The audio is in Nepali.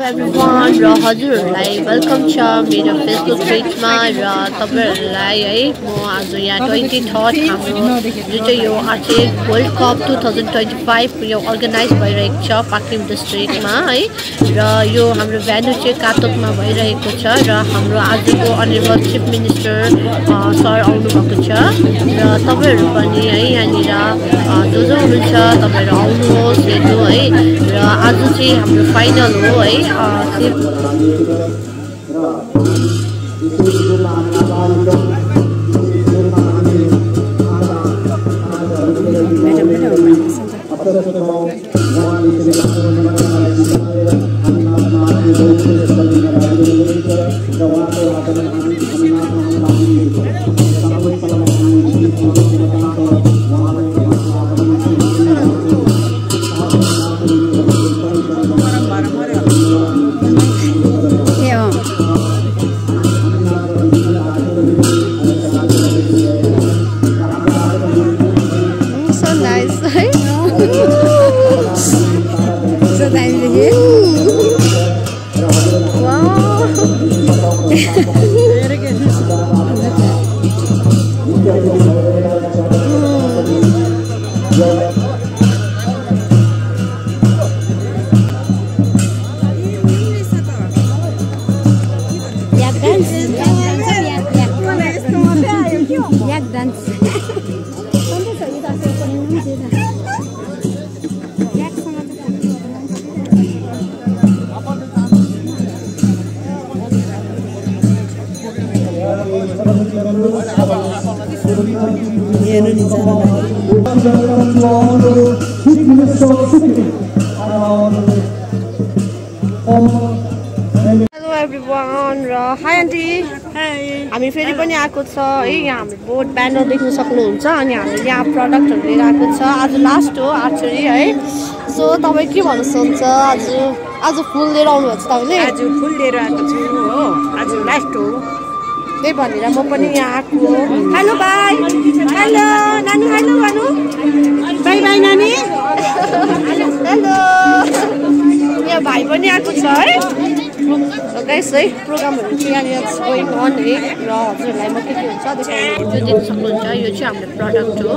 everyone र हजुरहरुलाई वेलकम छ मेरो फेसबुक पेजमा र तपाईहरुलाई है म आज यहाँ 23rd हाम्रो जुन चाहिँ यो आर्चेरी वर्ल्ड कप 2025 यो अर्गनाइज भइरहेको छ पाक्किम डिस्ट्रिक्टमा है र यो हाम्रो भेन्यु चाहिँ कातोकमा भइरहेको छ र हाम्रो आजको अनरेबल चिफ मिनिस्टर सर आउनु भएको छ र तपाईहरु पनि है यहाँनिर जो जो हुनुहुन्छ तपाईहरु आउनुहोस् हेर्नु है र आज चाहिँ हाम्रो फाइनल हो है Hello everyone र हाई आन्टी हामी फेरि पनि आएको छ है यहाँ हाम्रो बोट ब्यानर देख्न सक्नुहुन्छ अनि हामीले यहाँ प्रडक्टहरु लिएर आएको छ आज लास्ट हो आर्चरी है सो तपाई के भन्न सक्नुहुन्छ आज फुल लिएर आउनु भएको छ तपाईले आज फुल लिएर आएको छु हो आज लास्ट हो त्यही भनेर म पनि यहाँ आएको हेलो बाइ हेलो नानु हेलो भन्नु बाइ बाइ नानी हेलो यहाँ भाइ पनि आएको छ है र गाइस है प्रोग्रामहरु चाहिँ यहाँनिर गोइङ अन है र हजुरलाई म के हुन्छ देखाउनु त्यो दिन सक्नुहुन्छ यो चाहिँ हाम्रो प्रडक्ट हो